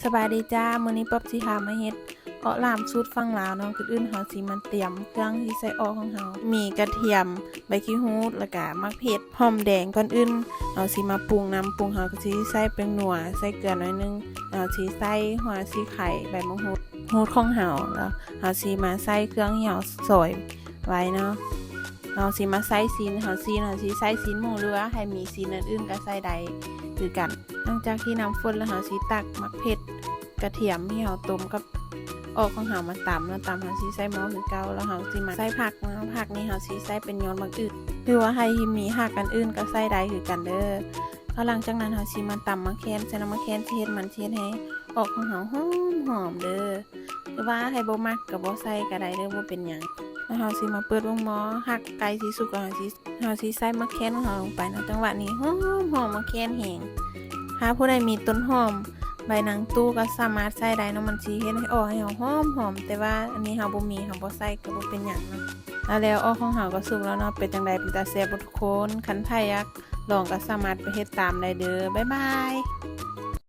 ສະບາຍດີຈ້າ ມື້ນີ້ປັອບຊິພາມາເຮັດເອາະລາມສູດຝັ່ງລາວເນາະ. ກ່ອນອື່ນເຮົາຊິມາຕຽມເຄື່ອງທີ່ໃສ່ເອາະຂອງເຮົາ ມີກະທຽມ, ໃບຂີ້ຫູດ ແລ້ວກະໝາກເຜັດ, ຫອມແດງ. ກ່ອນອື່ນເຮົາຊິມາປຸງນຳ, ປຸງເຮົາກໍຊິໃສ່ແປ້ງນົວ, ໃສ່ເກືອໜ້ອຍໜຶ່ງ, ເຮົາຊິໃສ່ຫົວສີໄຄ, ໃບໝາກຫູດ, ຫູດຂອງເຮົາ, ແລ້ວເຮົາຊິມາໃສ່ເຄື່ອງທີ່ເຮົາຊອຍໄວ້ເນາະ. ເຮົາຊິມາໃສ່ຊີ້ນ, ເຮົາຊີ້ນ ເຮົາຊິໃສ່ຊີ້ນໝູ ຫຼືວ່າໃຜມີຊີ້ນອັນອື່ນກໍໃສ່ໄດ້ຄືກັນ. ຫຼັງຈາກທີ່ນ້ຳຟົດແລ້ວ ເຮົາຊິຕັກໝາກເຜັດ, ກະທຽມທີ່ເຮົາຕົ້ມກັບເອາະຂອງເຮົາມາຕຳເນາະ, ຕຳເຮົາຊິໃສ່ໝໍ້ຄືເກົ່າ. ແລ້ວເຮົາຊິມາໃສ່ຜັກເນາະ, ຜັກນີ້ເຮົາຊິໃສ່ເປັນຍອດໝາກອຶດ ຫຼືວ່າໃຜທີ່ມີຜັກອັນອື່ນກໍໃສ່ໄດ້ຄືກັນເດີ. ແລ້ວຫຼັງຈາກນັ້ນເຮົາຊິມາຕຳໝາກແຄນ, ໃສ່ນ້ຳໝາກແຄນ ຊິເຮັດມັນ ຊິເຮັດໃຫ້ເອາະຂອງເຮົາຫອມໆເດີ. ຫຼືວ່າໃຜບໍ່ມັກກໍບໍ່ໃສ່ກໍໄດ້ເດີ, ບໍ່ເປັນຫຍັງ. ແລ້ວເຮົາຊິມາເປີດເບິ່ງໝໍ້, ຜັກໃກ້ຊິສຸກແລ້ວ ເຮົາຊິ ເຮົາຊິໃສ່ໝາກແຄນຂອງເຮົາລົງໄປເນາະ. ຈັງຫວະນີ້ຫອມໆ ໝາກແຄນແຮງ. ຖ້າຜູ້ໃດມີຕົ້ນຫອມ, ໃບນາງຕູກໍສາມາດໃສ່ໄດ້ເນາະ, ມັນຊິເຮັດໃຫ້ເອາະໃຫ້ເຮົາຫອມໆ. ແຕ່ວ່າອັນນີ້ເຮົາບໍ່ມີ, ເຮົາບໍ່ໃສ່ກໍບໍ່ເປັນຫຍັງເນາະ. ແລ້ວເອາະຂອງເຮົາກໍສຸກແລ້ວເນາະ. ເປັນຈັ່ງໃດ, ເປັນຕາແຊບບໍ່ທຸກຄົນ? ຄັນໃຜຢາກລອງກໍສາມາດໄປເຮັດຕາມໄດ້ເດີ. ບາຍບາຍ.